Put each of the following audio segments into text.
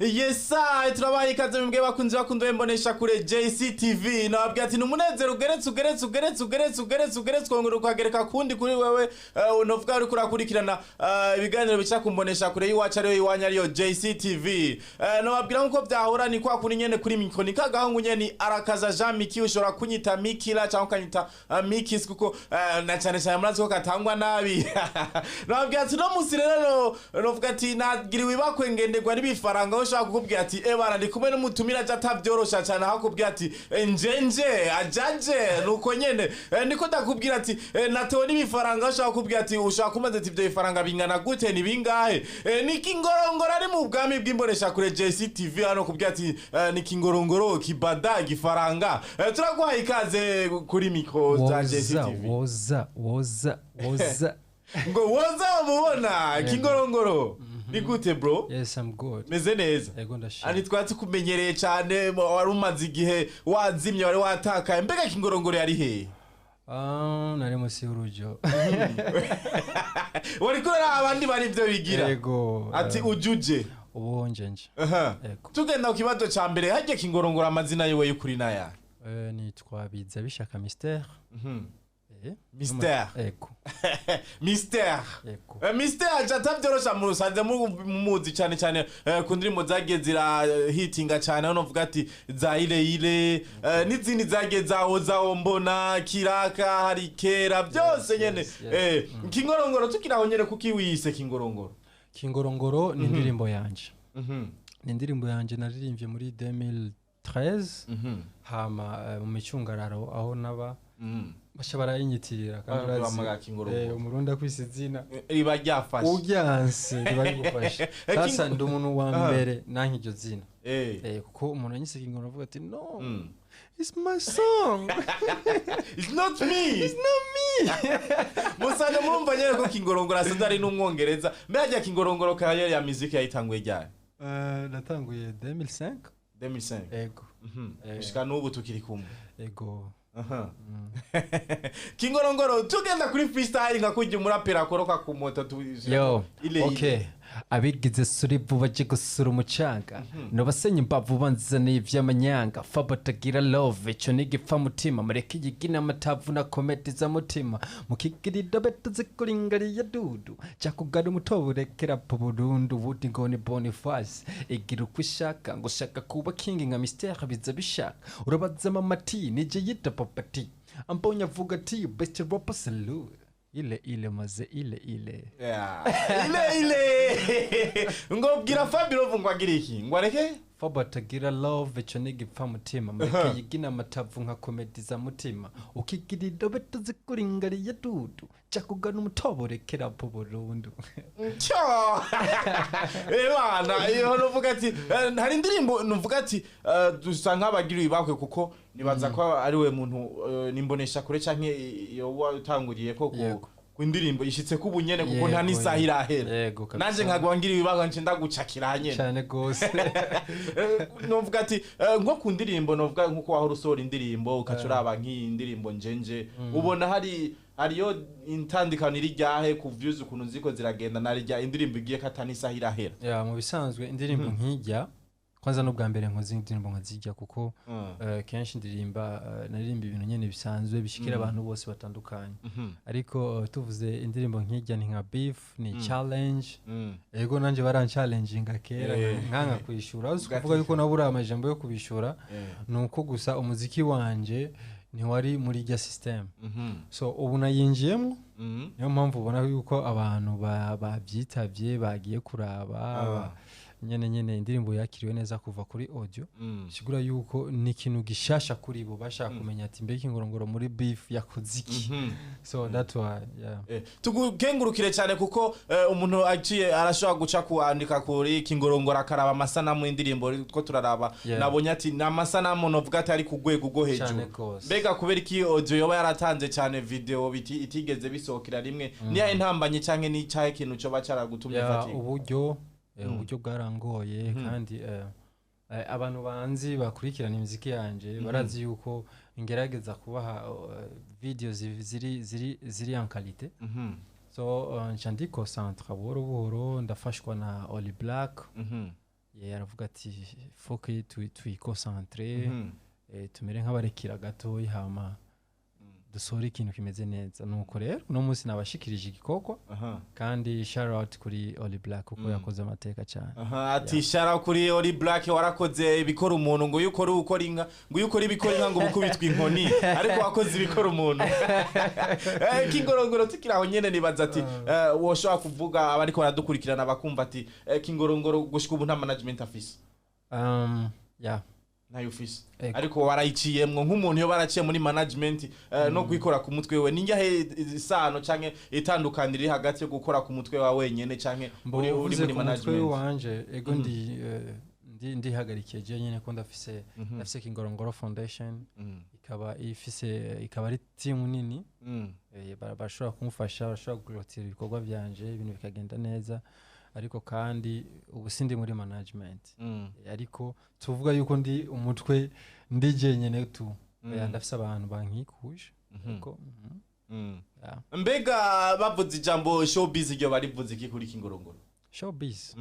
Yesa, turabaha ikaze mwebwe bakunzi bakunze mbonesha kure JCTV. Nababwira ati ni umunezero ugeretse, ugeretse, ugeretse, ugeretse, ugeretse, ugeretse, ukongera ukagereka kundi kuri wewe unovuga uriko urakurikirana ibiganiro bica ku mbonesha kure y'iwacu, ariyo iwanyu, ariyo JCTV. Nababwira nkuko byahora, ni kwa kuri nyene kuri micro, ni kagahungu nyene arakaza Jean Miki. Ushobora kunyita Mikila cyangwa ukanyita Mikis, kuko na cyane cyane murazi ko katangwa nabi. Nababwira ati no musi rero novuga ati nagiriwe ibakwe, ngenderwa n'ibifaranga, aho ushobora kukubwira ati ebana ndi kumwe n'umutumira aje atabyorosha cyane, aho akubwira ati njenje ajaje nuko nyene. Niko ndakubwira ati natewe n'ibifaranga, aho ushobora kukubwira ati ushobora kumaza ati ibyo bifaranga bingana gute, ni bingahe? Ni Kingorongoro ari mu bwami bw'imbonesha kure JCTV hano, kubwira ati ni Kingorongoro kibada gifaranga. Turaguhaye ikaze kuri micro za Woza. JCTV. Woza, woza, woza. Ngo woza wamubona Kingorongoro. Ni gute, bro? Yes, I'm good. Meze neza? Yego, ndashima. Ani twari tukumenyereye cyane, wari umaze igihe wazimye, wari watakaye. Mbega Kingorongoro yari hehe? Ah, nari munsi y'urujo. Wari kurara abandi bari ibyo bigira. Yego. Ati ujuje. Ubu njenje. Yego. Tugenda ku kibazo ca mbere, harya Kingorongoro amazina yiwe y'ukuri n'aya? Nitwa Biza Bishaka Mystère. Mystère. Yego. Mystère. Yego. Mystère aje atavyorosha, mu rusanze muzi cyane cyane ku ndirimbo zagiye zira hitinga cyane, aho novuga ati za ile ile n'izindi zagiye zawo zawo mbona kiraka hari kera byose nyene. Yes. Kingorongoro, tukiraho nyene, kuki wiyise Kingorongoro? Kingorongoro ni indirimbo yanje. Ni indirimbo yanje naririmbye muri 2013, hama mu micungararo aho naba baca barayinyitirira, kandi urazi, Bahamagara Kingorongoro. Umurundi akwise izina riba ryafashe. Uryanse riba rigufashe. Sasa ndi umuntu wa mbere nanka iryo zina. Kuko umuntu anyise Kingorongoro avuga ati: "No, it's my song." It's not me. It's not me. Musanze murumva nyene ko Kingorongoro asanzwe ari n'umwongereza. Mbere harya Kingorongoro carrière ya musique yayitanguye ryari? Natanguye 2005. 2005? Ego. Gushika n'ubu tukiri kumwe. Ego. Aha. Kingorongoro, tugenda kuri freestyle nka kurya umuraperi akoroka ku moto Yo. Ile. Okay, abigize suri vuba baje gusura umucanga, nobasenya imbavu banzaniye ivy'amanyanga, fa batagira love, ico ni igipfa mutima, mureke yigina amatavu na komedi z'amutima, mukigirira beto zikuringariye dudu cakugara umutobe urekera po burundu, ubundi ngo ni Boniface igira uko ishaka, ngo ushaka kuba king nka Mystère Biza Bishaka, urabaza mama T nije yita papa T, ambonye avuga ati best rapper, salute, ile ile maze ile ile. Yeah. Ile ile, ngo bwira Fabio ngo agira iki, ngo areke. Fabatagira love, ico ni igipfa mutima, mureke yigina amatavu nka komedi za mutima, ukigira idobe tuzikuringariye dudu cakugana umutobo urekera po burundu. Cyo ebana, iyo nuvuga ati hari indirimbo nuvuga ati dusa nk'abagira ibakwe, kuko nibaza ko ari we muntu nimbonesha kure canke iyo watanguriye ko ku indirimbo ishitse ku bunyene, kuko nta n'isaha irahera. Yego kabisa. Nanje nkagwa ngira ibibakwe, nce ndagucakira nyene. Cane gose. Novuga ati nko ku ndirimbo, novuga nkuko wahora usohora indirimbo, ukaca uraba nk'iyi ndirimbo njenje, ubona hari hariyo intandikano iri ryahe ku views, ukuntu ziko ziragenda na rya indirimbo igiye kata n'isaha irahera? Ya, mu bisanzwe indirimbo nk'ijya, kwanza n'ubwa mbere nkoze indirimbo nkazijya, kuko kenshi ndirimba naririmba ibintu nyene bisanzwe bishikira abantu bose batandukanye, ariko tuvuze indirimbo nk'ijya ni nka beef, ni challenge. Ego, nanje baranchallenginga kera, nkanka kwishura, uzi kuvuga yuko nabura amajambo yo kubishura, nuko gusa umuziki wanje ntiwari muri irya system. So ubu nayinjiyemo, niyo mpamvu ubona yuko abantu babyitavye, bagiye kuraba nyene nyene indirimbo yakiriwe neza kuva kuri audio, sigura yuko ni ikintu gishasha kuri bo, bashaka kumenya ati mbega Ingorongoro muri beef yakoze iki? So that's why, yeah. Tugukengurukire cyane, kuko umuntu aciye arashobora guca kuandika kuri Kingorongoro akaraba amasanamu y'indirimbo ko turaraba. Nabonye ati ni amasanamu novuga ati ari ku rwego rwo hejuru. Cane gose. Mbega kubera iki audio yoba yaratanze cyane, video itigeze bisohokera rimwe? Niya intambanye canke n'icahe ikintu coba caragutumye fatika? Uburyo, uburyo bwarangoye, kandi abantu banzi bakurikirana imiziki yanje barazi yuko ngerageza kubaha video ziri en qualité. So nca ndiconcentra buhoro buhoro, ndafashwa na Oli Black. Aravuga ati faut que twiconcentre, tumere nk'abarekera gatoyi, hama dusohore ikintu kimeze neza. Nuko rero uno munsi nabashikirije igikorwa, kandi shout out kuri Oli Black kuko yakoze amateka cyane. Ati shout out kuri Oli Black, warakoze ibikora umuntu, ngo iyo ukora ukora inka, ngo iyo ukora ibikora inka ngo bukubitwa inkoni, ariko wakoze ibikora umuntu. Kingorongoro, tukiri aho nyene, nibaza ati woshobora kuvuga abariko baradukurikirana bakumva ati Kingorongoro gushika ubu nta management afise. Yeah. Ntayo ufise? Ego. Ariko warayiciyemwo nk'umuntu iyo baraciye muri management, no kwikora ku mutwe we, ninjahe isano canke itandukaniro iri hagati yo gukora ku mutwe wawe wenyene canke uri uvuze muri ku mutwe management? wanje, ego, ndi ndihagarikiye je nyene, ko ndafise Kingorongoro Foundation, ikaba ifise, ikaba ari team nini. Bashobora kumufasha, bashobora kurotira ibikorwa byanje, ibintu bikagenda neza. Ariko kandi ubu sindi muri management. Ariko tuvuga yuko ndi umutwe, ndi jenyene tu. Oya, ndafise abantu bankikuje. Ariko yeah. Mbega bavuze ijambo showbiz, iryo barivuze iki kuri Kingorongoro? Showbiz.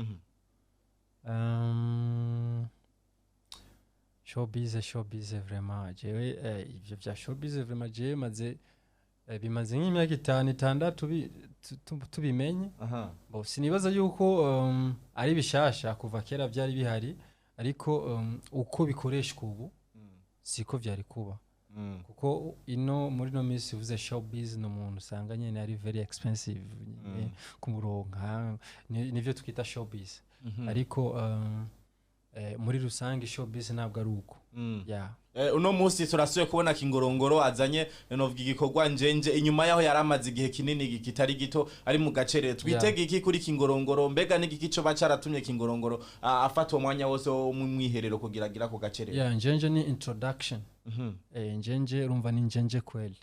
Showbiz vraiment, jewe ivyo vya showbiz vraiment, jewe maze bimaze nk'imyaka 5, 6 tubimenye. Bo sinibaza yuko ari bishasha, kuva kera byari bihari, ariko uko bikoreshwa ubu siko vyari kuba, kuko ino muri no minsi uvuze showbiz ni umuntu usanga nyene ari very expensive nyene kumuronka, nivyo twita showbiz. Ariko muri rusange showbiz ntabwo ari uko. Yeah. Uno munsi turasuye kubona Kingorongoro azanye novuga igikorwa njenje, inyuma yaho yaramaze igihe kinini kitari gito ari mu gacerere. Twitege iki kuri Kingorongoro? Mbega n'igiki co bacaratumye Kingorongoro afata uwo mwanya wose wo mu mwiherero kugira agira ako gacerere? Yeah, njenje ni introduction. Njenje urumva ni njenje kweli.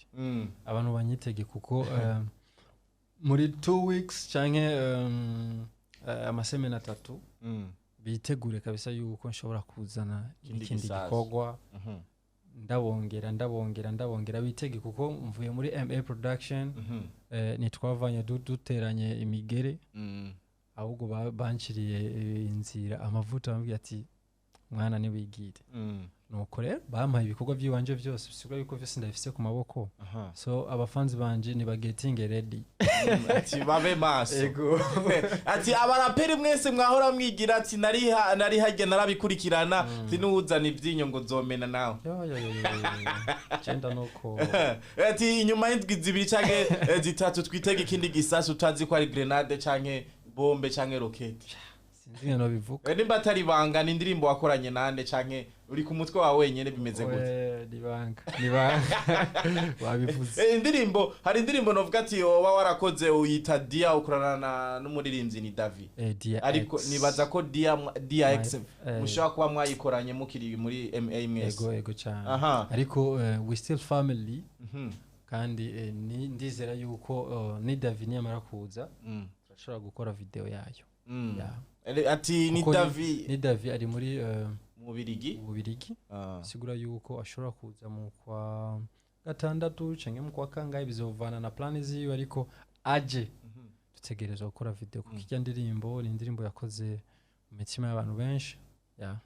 Abantu banyitege kuko muri 2 weeks canke amasemena 3, bitegure kabisa yuko nshobora kuzana ikindi ikindi gisasu. gikorwa. Ndabongera, ndabongera, ndabongera, bitege kuko mvuye muri MA Production. Ntitwavanye duteranye imigere, ahubwo banciriye inzira amavuta, bambwiye ati mwana niwigire. Nuko rero bampaye ibikorwa by'iwanje byose, bisigura yuko byose ndabifise ku maboko. So abafanzi banje ni getting ready. Ati babe maso. Ego. Ati abaraperi mwese mwahora mwigira ati nariha nari harya narabikurikirana, ati nuwuzana ivyinyo ngo nzomena nawe. Yo yo yo yo yo. Cenda nuko. Ati inyuma y'indwi 2 canke 3 twitege ikindi gisasu utazi ko ari grenade canke bombe canke rokete. Sinzi ngeno bivuga. Nimba atari ibanga, ni indirimbo wakoranye nande, canke uri ku mutwe wawe wenyene, bimeze gute? Nibanga nibanga wabivuze. Indirimbo, hari indirimbo novuga ati woba warakoze uyita Dia, ukorana n'umuririmbyi ni Davi. Dia Ariko X. nibaza ko Dia X mushobora kuba mwayikoranye mukiri muri MA mwese. Ego cyane. Ariko we still family. Kandi ndizera yuko ni Davi niyamara kuza turashobora gukora video yayo. Yeah. Ati ni Kuko Davi ni Davi ari muri mu Birigi. Bubirigi. Sigura yuko ashobora kuza mu kwa gatandatu canke mu kwa kangahe, bizovana na plan ziwe, ariko aje dutegerezwa gukora video kuko irya ndirimbo ni indirimbo yakoze mu mitima y'abantu benshi, yeah.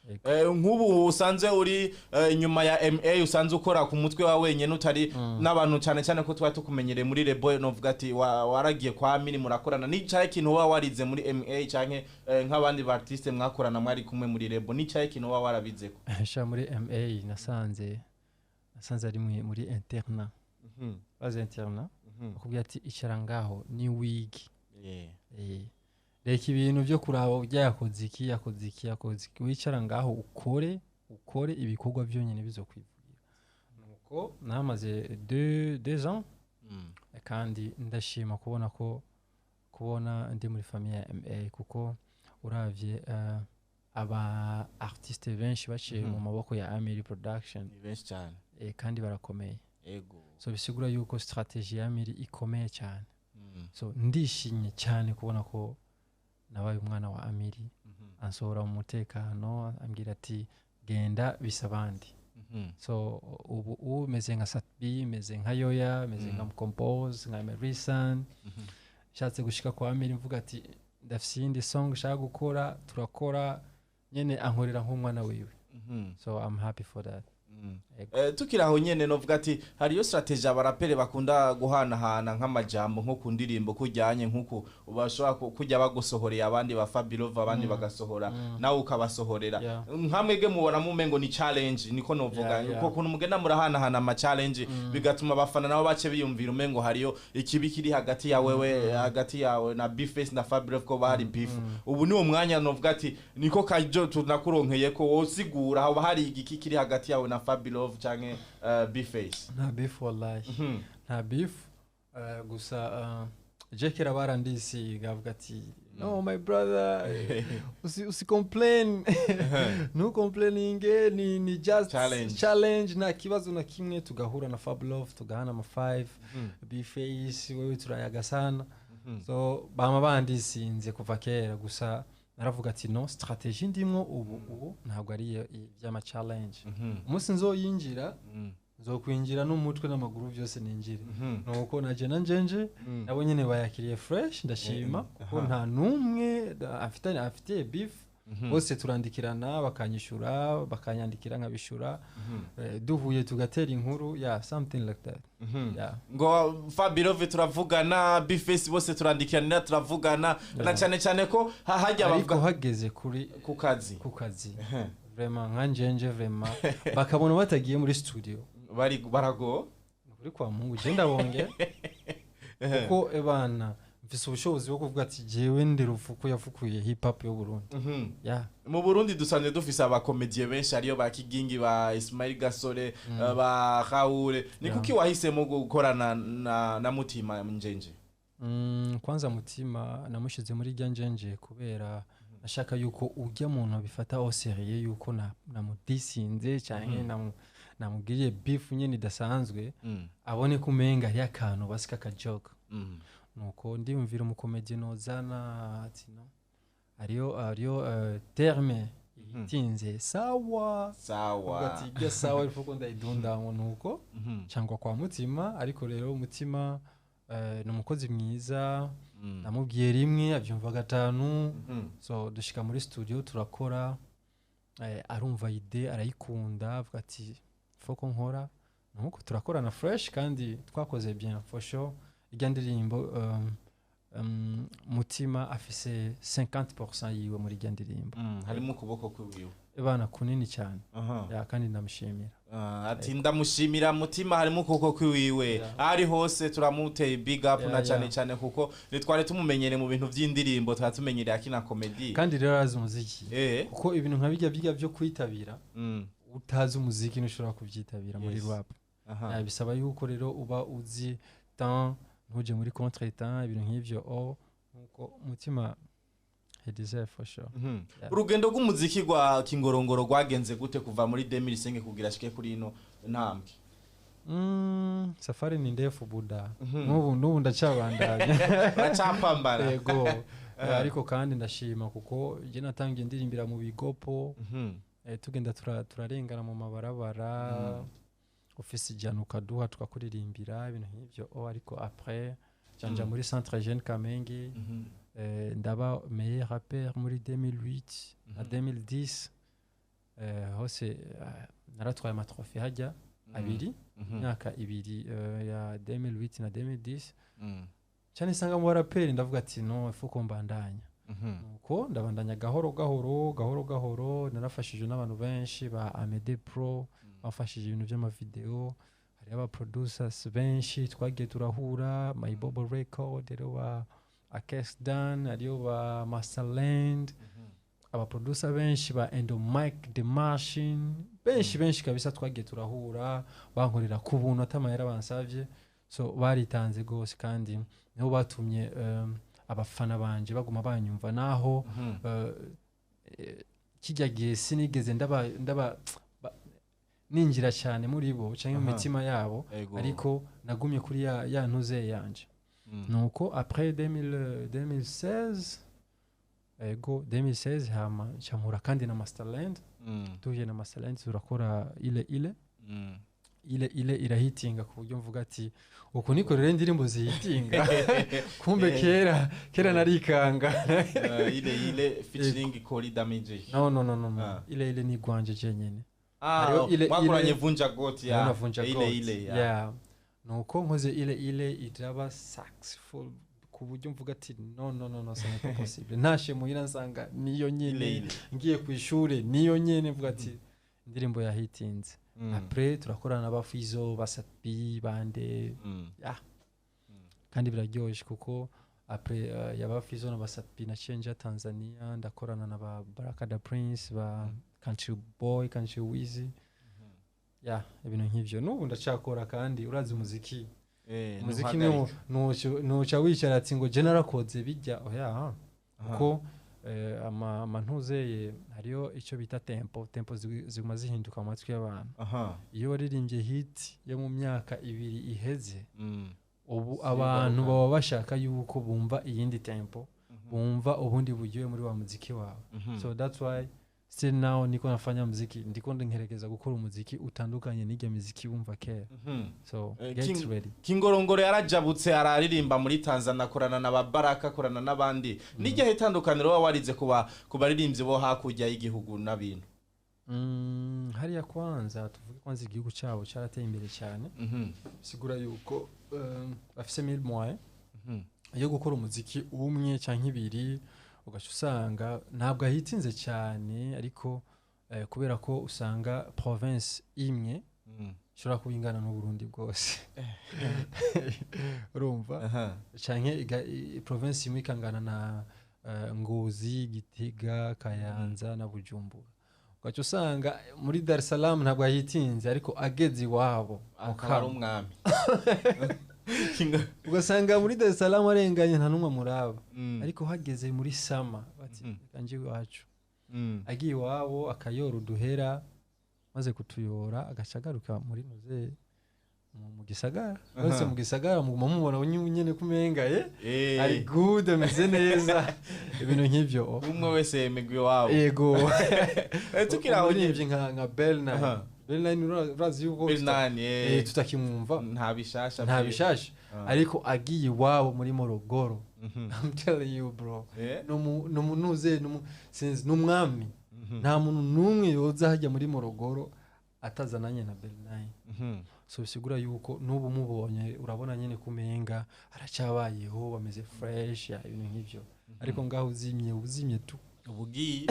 Ego. Nk'ubu usanzwe uri inyuma ya MA, usanzwe ukora ku mutwe wa wenyene, utari n'abantu, cyane cyane ko twari tukumenyereye muri Rebo, novuga ati waragiye kwa Mini murakorana, ni cyahe kintu uba warize muri MA canke nk'abandi ba artiste mwakorana mwari kumwe muri Rebo, ni cyahe kintu uba warabizeko? Sha, muri MA nasanze ari muri internat, baze internat bakubwira ati icara ngaho ni wigi. Reka ibintu byo kuraba urya yakoze iki, yakoze iki, yakoze iki, wicara ngaho ukore ibikorwa byonyine bizokwivugira. Nuko namaze 2 ans, kandi ndashima kubona ko kubona ndi muri famille ya MA, kuko uravye aba artiste benshi baciye mu maboko ya Amiri Production. Ni benshi cyane. Kandi barakomeye. So bisigura yuko strategy ya Amiri ikomeye cyane. So ndishimye cyane kubona ko nabaye umwana wa Amiri, ansohora mu mutekano, ambwira ati genda bisa abandi. So ubu meze nka Satbi, meze nka Yoya, meze nka Compose, nka Merisan. Nshatse gushika kwa Amiri mvuga ati Ndafise iyindi song nshaka gukora, turakora nyene, ankorera nk'umwana wiwe. So I'm happy for that. Ego. Tukiri aho nyene, novuga ati hariyo strategy abarapere bakunda guhanahana nk'amajambo, nko ku ndirimbo kujyanye, nk'uku bashobora kujya bagusohoreye abandi ba Fabilove, abandi bagasohora, nawe ukabasohorera. Nka mwebwe mubona mumengo ni challenge, niko novuga, uko kuntu mugenda murahanahana ama challenge, bigatuma abafana nabo bace biyumvira umengo hariyo ikibi kiri hagati ya wewe, hagati yawe na Bface na Fabilove, ko bahari beef. Ubu ni umwanya novuga ati niko kajo tunakuronkeye ko wosigura haba hari igiki kiri hagati yawe na Fabilove canke Bface. Nta beef, wallahi, nta beef. Gusa je kera barandisiga, avuga ati: "No, my brother, usi complain, no complaining, ni just Challenge. challenge, nta kibazo na kimwe." Tugahura na Fablove, tugahana ama 5, Bface wewe turayaga sana. So bama bandisinze kuva kera. Gusa naravuga ati: "No, strategy ndimwo ubu ntabwo ari iyo ivy'ama challenge. Umunsi nzoyinjira, nzokwinjira n'umutwe n'amaguru byose ninjire." Nuko naje na njenje, nabo nyene bayakiriye fresh, ndashima, kuko nta n'umwe afite beef. Bose turandikirana, bakanyishura, bakanyandikira nkabishura. Duhuye tugatera inkuru, yeah, something like that, yeah. Ngo Fabilove turavugana, Bface bose turandikiranira, turavugana, na cyane cyane ko hajya ariko bavuga hageze kuri ku kazi, ku kazi, vraiment nka njenje, vraiment bakabona batagiye muri studio, bari barago. Ni ukuri kwa Mungu, je ndabonge, kuko ebana mfise ubushobozi bwo kuvuga ati jewe ndi rufuku yafukuye hip hop yo Burundi, yeah. Mu Burundi dusanzwe dufise abakomediye benshi, ariyo ba Kigingi, ba Ismail Gasore, ba Raoul. Ni kuki wahisemo gukorana na Mutima Njenje? Kwanza Mutima namushize muri rya njenje kubera nashaka yuko ujya muntu abifata au sérieux, yuko namudisinze canke namugiriye beef nyene idasanzwe, abone ko umenga hariyo akantu basi k'akajoke. Nuko ndiyumvira umukomedi nozana, ati no hariyo terme itinze sawa. Sawa. Uvuga ati irya sawa ifuko ndayidundango, nuko cyangwa kwa Mutima. Ariko rero Mutima ni umukozi mwiza. Namubwiye rimwe abyumva gatanu. So dushika muri studio turakora, arumva idée arayikunda, avuga ati foko nkora. Nuko turakorana fresh kandi twakoze bien, for sure. Irya ndirimbo, Mutima afise 50% yiwe muri irya ndirimbo. Harimo ukuboko kwiwe. Bana kunini cyane. Ya, kandi ndamushimira. Ah, ati ndamushimira Mutima, harimo ukuboko kwiwiwe. Aho ari hose turamuteye big up, na cyane cyane kuko ntitwari tumumenyere mu bintu by'indirimbo, twari tumenyereye akina comedy. Kandi rero arazi umuziki, kuko ibintu nka bijya bijya byo kwitabira, utazi umuziki ntushobora kubyitabira muri rap. Ya, bisaba yuko rero uba uzi temps, ntuje muri contre temps, ibintu nk'ivyo. O nkuko Mutima, he deserve for sure. Yeah. Urugendo rw'umuziki rwa Kingorongoro rwagenze gute kuva muri 2005 kugira ashike kuri ino ntambwe? Safari ni ndefu buda. N'ubu ndacyabandanya. Uracapambana. Yego. Ariko kandi ndashima kuko je natangiye ndirimbira mu bigopo, tugenda turarengana mu mabarabara, ufise ijana ukaduha tukakuririmbira, ibintu nk'ivyo. Oh, ariko après janja muri Centre Jeune Kamenge, ndaba meilleur rappeur muri 2008 na 2010. Hose naratwaye ama trophées hajya abiri, imyaka ibiri, ya 2008 na 2010. Cyane isanga mu baraperi, ndavuga ati: "No, il faut ko mbandanya." Nuko ndabandanya gahoro gahoro gahoro gahoro. Narafashije n'abantu benshi, ba Amede Pro bamfashije ibintu by'amavideo, hariho aba producers benshi twagiye turahura, My Bobo Record, hariho ba Akes Dan, hariho ba Masterland, aba producer benshi ba Endo Mike The Machine, benshi benshi kabisa twagiye turahura, bankorera ku buntu atamahera bansavye. So baritanze rwose kandi nibo batumye abafana banje baguma banyumva naho kijya gihe sinigeze ndaba ninjira cyane muri bo cyangwa mu mitima yabo. Ariko nagumye kuri ya ntuze yanje. Nuko après 2000, 2016, ego 2016, hama nca mpura kandi na Masterland. Tuhuye na Masterland turakora ile ile. Ile Ile irahitinga ku buryo mvuga ati uku niko rero indirimbo zihitinga, kumbe kera kera narikanga. Ile Ile featuring Kori Damage? No, no, no, no, no. Ah. Ile Ile ni gwanje jenyene. Ah, Hariho Ile mwakoranye Ile. Vunja Goti ya Urabona Vunja Ile Goat. Ile ya. Yeah, nuko nkoze Ile Ile iraba successful ku buryo mvuga ati no, no, no, no, ce n'est pas possible. Ntashe muhira nsanga niyo Ile nyene, Ile. ngiye ku ishure niyo nyene, mvuga ati indirimbo yahitinze. Après turakorana n'abafizo basapi bande. Yeah. Kandi biraryoshye kuko après yaba Fizo na basapi naciye nja Tanzania, ndakorana na ba Baraka da Prince, ba Country Boy, Country Wizy, yeah, ibintu nk'ivyo. N'ubu ndacakora kandi urazi umuziki, umuziki ntuhagarike. nuca wicara ati ngo je narakoze bijya, oya, kuko amantuzeye hariyo icyo bita tempo. Tempo ziguma zihinduka mu matwi y'abantu. Iyo waririmbye hit yo mu myaka 2 iheze, ubu Si abantu garuka. baba bashaka yuko bumva iyindi tempo, bumva ubundi buryohe muri wa muziki wawe. So that's why still now niko nafanya muziki, ndiko ngerageza gukora umuziki utandukanye n'ijya miziki bumva kera. So get ready. Kingorongoro yarajabutse araririmba muri Tanzania, akorana na ba Baraka, akorana n'abandi. N'igihe itandukaniro waba warize kuba ku baririmbyi bo hakurya y'igihugu n'abintu? Hariya kwanza tuvuge kwanza igihugu cyabo cyarateye imbere cyane, sigura yuko bafise mille moyens yo gukora umuziki umwe cyangwa ibiri, ugaca usanga ntabwo ahitinze cyane, ariko kubera ko usanga province imwe ishobora kuba ingana n'Uburundi bwose, urumva, canke province imwe ikangana na Ngozi, Gitega, Kayanza na Bujumbura, ugaca usanga muri Dar es Salaam ntabwo ahitinze, ariko ageze iwabo mu Akaba ari Kama, umwami. Ugasanga muri Dar es Salaam arenganye nta n'umwe muraba, ariko hageze muri sama bati reka nje iwacu. Agiye iwabo akayora uduhera, maze kutuyora agaca agaruka muri nuze mu gisagara bose, mu gisagara muguma mubona nyene kumenga ari good, ameze neza, ibintu nk'ivyo. Umwe wese yemegwa iwabo. Yego. Tukiri aho nyene. Umuririmbyi nka Bell Nine, Bell Nine urazi yuko Bill Nine, tutakimwumva. Nta bishasha Nta pe. bishasha. Ariko agiye iwabo muri Morogoro, I'm telling you, bro, numunuze sinzi, numwami. Nta muntu n'umwe yoza hajya muri Morogoro atazananye na Bell Nine. So bisigura yuko n'ubu mubonye urabona nyine kumenga aracyabayeho, bameze fresh ya, ibintu nk'ivyo, ariko ngaho uzimye, uzimye tu. Ubugiye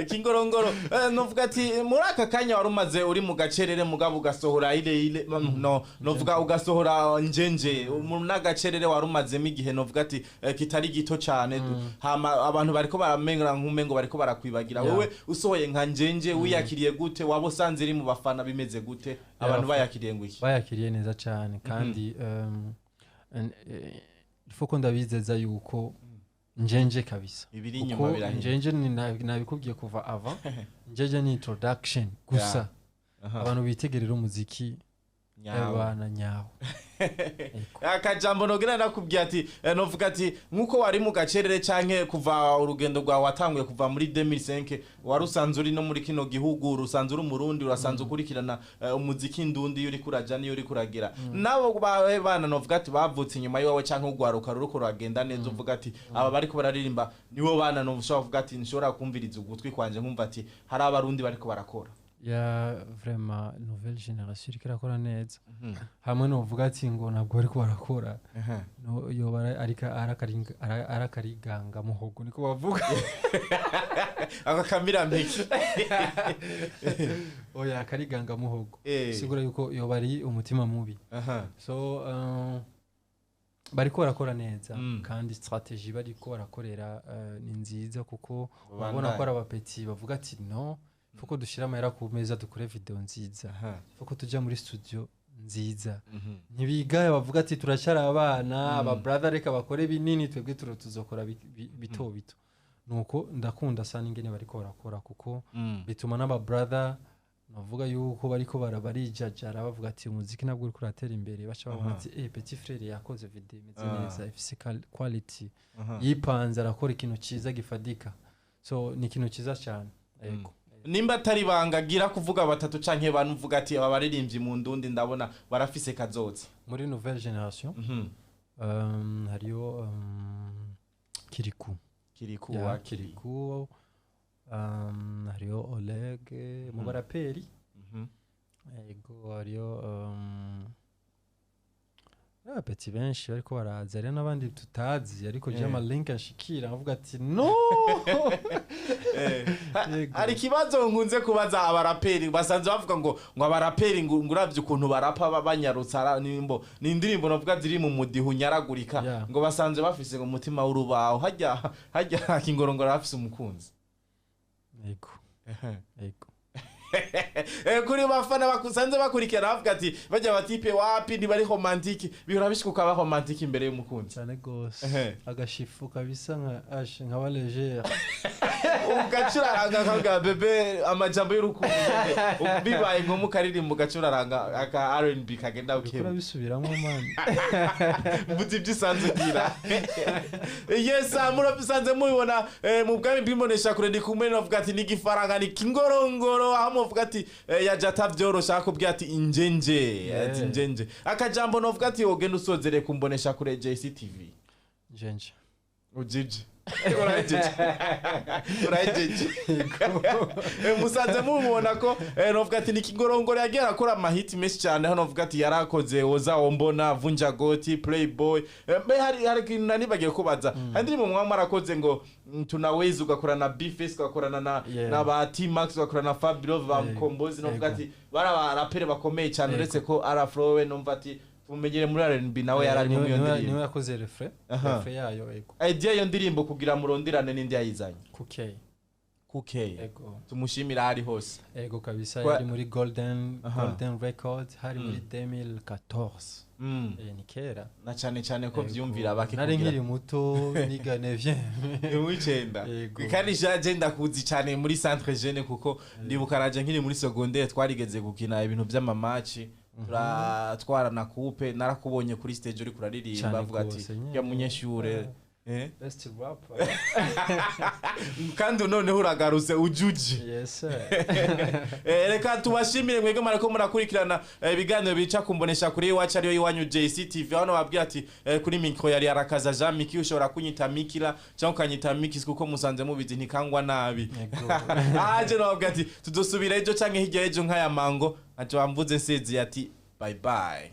Kingorongoro, novuga ati muri aka kanya wari umaze uri mu gacerere, mugabo ugasohora Ile Ile, no novuga ugasohora Njenje mu n'agacerere wari umazemo igihe, novuga ati kitari gito cyane, hama abantu bariko baramenga nk'umengo bariko barakwibagira. Wewe usohoye nka Njenje wiyakiriye gute? Waba usanze iri mu bafana bimeze gute? Abantu bayakiriye ngo iki? Bayakiriye neza cyane kandi il faut ko ndabizeza yuko Njenje kabisa. Ibiri inyuma Kuko birahinda. Njenje ni nabikubwiye kuva avant, Njenje ni introduction gusa. Abantu bitegerera umuziki Nyawo. Abana nyawo. Ego. Akajambo nogira nakubwiye ati novuga ati nkuko wari mu gacerere canke kuva urugendo rwawe watanguye kuva muri 2005, wari usanzwe uri no muri kino gihugu, urusanzwe uri umurundi, urasanzwe ukurikirana umuziki ndundi, iyo uriko uraja niyo uriko uragera, nabo bawe bana novuga ati bavutse inyuma yiwawe canke urwaruka ruriko ruragenda neza, uvuga ati aba bariko bararirimba nibo bana novuga uvuga ati nshobora kumviriza ugutwi kwanje nkumva ati hari abarundi bariko barakora? Ya, vraiment, nouvelle génération iriko irakora neza, hamwe novuga ati ngo ntabwo bariko barakora, no yoba ari akariganga muhogo, niko bavuga. Aka kamirampeke. Oya, akariganga muhogo sigura yuko yoba ari umutima mubi. So bariko barakora neza. Kandi stratégie bariko barakorera ni nziza kuko urabona ko ari abapetits bavuga ati no fuko dushyira amahera ku meza, dukore video nziza, fuko tujya muri studio nziza. Ntibigaya, bavuga ati turacyari abana, aba brother reka bakore binini, twebwe tuzokora bito bito. Nuko ndakunda sana ingene bariko barakora kuko bituma n'aba brother navuga yuko bariko barijajara bavuga ati umuziki nabwo uriko uratera imbere, baca babona ati petit frère yakoze video imeze neza, ifise quality, yipanze arakora ikintu cyiza gifadika. So ni ikintu cyiza cyane, yego. Nimba atari banga, gira kuvuga batatu canke bane, uvuga ati aba baririmbyi mu ndundi ndabona barafise kazoza. Muri nouvelle génération, hariyo Kiriku. Kiriku. Ya, Wa Kiriku, hariyo Oleg mu baraperi. Yego, hariyo abapeti benshi bariko baraza, hariyo n'abandi tutazi, ariko je ama link anshikira nkavuga ati no. Yego. Hari ikibazo nkunze kubaza abaraperi, basanzwe bavuga ngo abaraperi ngo uravye ukuntu barapa banyarutsa nimbo ni indirimbo navuga ziri mu mudiho unyaragurika, ngo basanzwe bafise ngo umutima w'urubaho. Hajya Kingorongoro afise umukunzi? Yego. Kuri bafana bakusanze bakurikirana bavuga ati bajya batipe wapi, ntibari romantique, bihora bishika ukaba romantique imbere y'umukunzi? Cyane gose. Agashifu kabisa, nka ashe nkaba légère. Ugacuraranga akavuga bébé amajambo y'urukundo, bibaye ngombwa ukaririmba ugacuraranga aka R&B kagenda Uriko ukeba? urabisubiramo, man. Mvuze ibyo usanzwe ugira. Yes, murabisanze mubibona, mu bwami bw'imbonesha kure ndi kumwe navuga ati ni igifaranga, ni Kingorongoro, aho muvuga ati yaje atavyorosha, akubwira ati injenje, ati njenje. Akajambo novuga ati wogenda usozereye ku mbonesha kure JCTV? Njenje. Ujije, urahejeje, urahejeje. Musanze mubibona ko novuga ati ni Kingorongoro, yagiye arakora amahiti menshi cyane. Hano novuga ati yarakoze Woza Wombona, Vunja Goti, Playboy. Mbe hari ikintu nari bagiye kubaza, hari indirimbo mwaba mwarakoze ngo Tunaweza, ugakorana na Bface, ugakorana na na ba T-Max, ugakorana na Fabio ba Mkombozi, novuga ati bari abaraperi bakomeye cyane, uretse ko Arafro we numva ati tumenyere muri R&B, nawe yarari muri iyo ndirimbo. Niwe yakoze refrain. Refrain yayo, yego. Idea iyo ndirimbo kugira muronderane n'indi yayizanye? Kukey. Kukey. Yego. Tumushimira aho ari hose. Yego kabisa. Yari muri Golden, Golden Records, hari muri 2014. Ni kera. Na cyane cyane ko vyumvira bake. Nari nkiri muto, niga neuvième. W'icenda. Yego. Kandi jaje ndakuzi cyane muri centre jeune, kuko ndibuka naje nkiri muri secondaire twarigeze gukina ibintu vy'amamaci, turatwara na coupe, narakubonye kuri stage uri kuraririmba, Cane avuga ati gose, nyene. ya munyeshure. Best rapper. Kandi noneho uragarutse ujuje. Yes sir. Reka tubashimire mwebwe mwariko murakurikirana ibiganiro bica kumbonesha kuri iwacu, ariyo iwanyu JCTV. Hano babwira ati kuri micro yari Arakaza Jean Miki, ushobora kunyita Mikila cyangwa ukanyita Mikis, kuko musanze mubizi ntikangwa nabi. Yego. Aje nababwira ati tudosubira ejo canke hirya ejo nk'aya mango, aje bamvuze nsezeye ati bye bye.